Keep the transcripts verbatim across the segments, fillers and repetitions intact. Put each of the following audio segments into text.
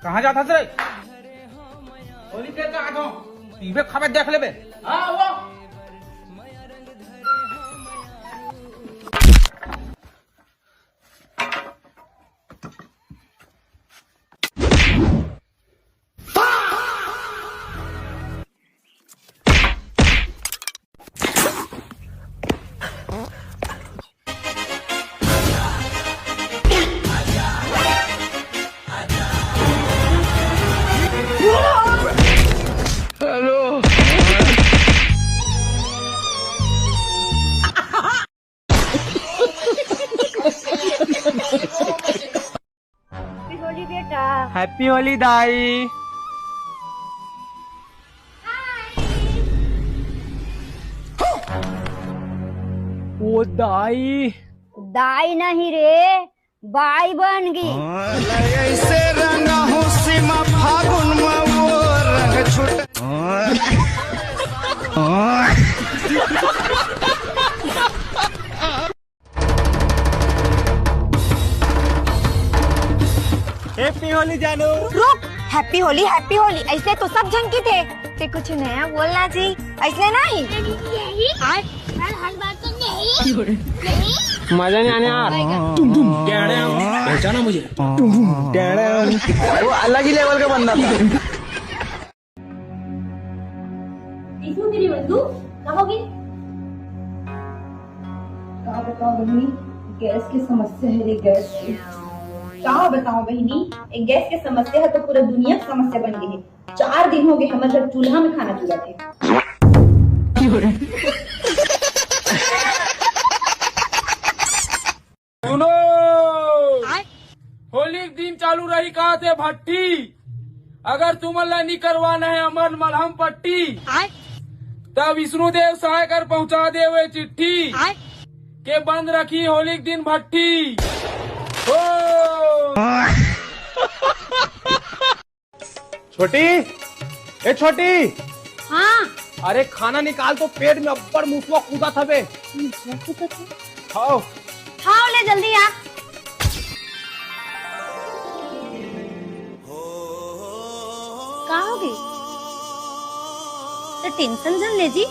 कहाँ जात हस रे? होली खेल का आत हूँ। पीबे खाबे देख लेबे। हाँ, वो। हैप्पी होली बेटा। हैप्पी होली दाई। ओ दाई। दाई नहीं रे, बाई बन गई। ऐसे रंगा हूँ सीमा फागुन में वो रंग छुट। हैप्पी होली जानू। रुक, हैप्पी होली, हैप्पी होली, ऐसे तो सब झन कथे। ते कुछ नया बोलना जी, ऐसे नहीं। नहीं, नहीं। हर, हर बार तो नहीं। नहीं। मजा नहीं आने यार। तुम, तुम, डैडम। पहचाना मुझे? तुम, तुम, डैडम। वो अलग ही लेवल का बंदा था। इसमें तेरी बंदूक कहाँ गई? का बताओ बहिनी, गैस के समस्या है रे, गैस के। का बताओ बहिनी, एक गैस के समस्या है तो पूरा दुनिया के समस्या बन गई है। चार दिन हो गए हमर घर चूल्हा में खाना चुरा थे। सुनो, होली के दिन चालू रही कहा थे भट्टी, अगर तुमन ला नी करवाना है अमर मलहम पट्टी, तब विष्णुदेव साय कर पहुंचा दे हुए चिट्ठी के बंद रखी होली के दिन भट्टी। ओ। छोटी, ए छोटी। हाँ। अरे खाना निकाल तो, पेट में अब्बड़ मुसवा कूदा थवे। मुसवा कूदा थवे? खाओ। खाओ ले जल्दी आ। का हो गई? तो टेंशन जन ले जी,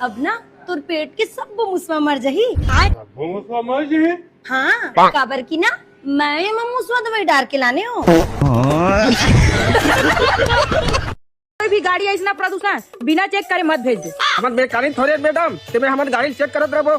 अब ना तोर पेट के सब मुसवा मर जही। सब मुसवा मर जही? हाँ, काबर की ना मैं एमा मुसवा दवाई डार के लाने हो। कोई भी गाड़ी ऐसना प्रदूषण बिना चेक करे मत भेज दे। हमन बेकारी थोरे मैडम, ते में हमन गाड़ी चेक करत रहबो।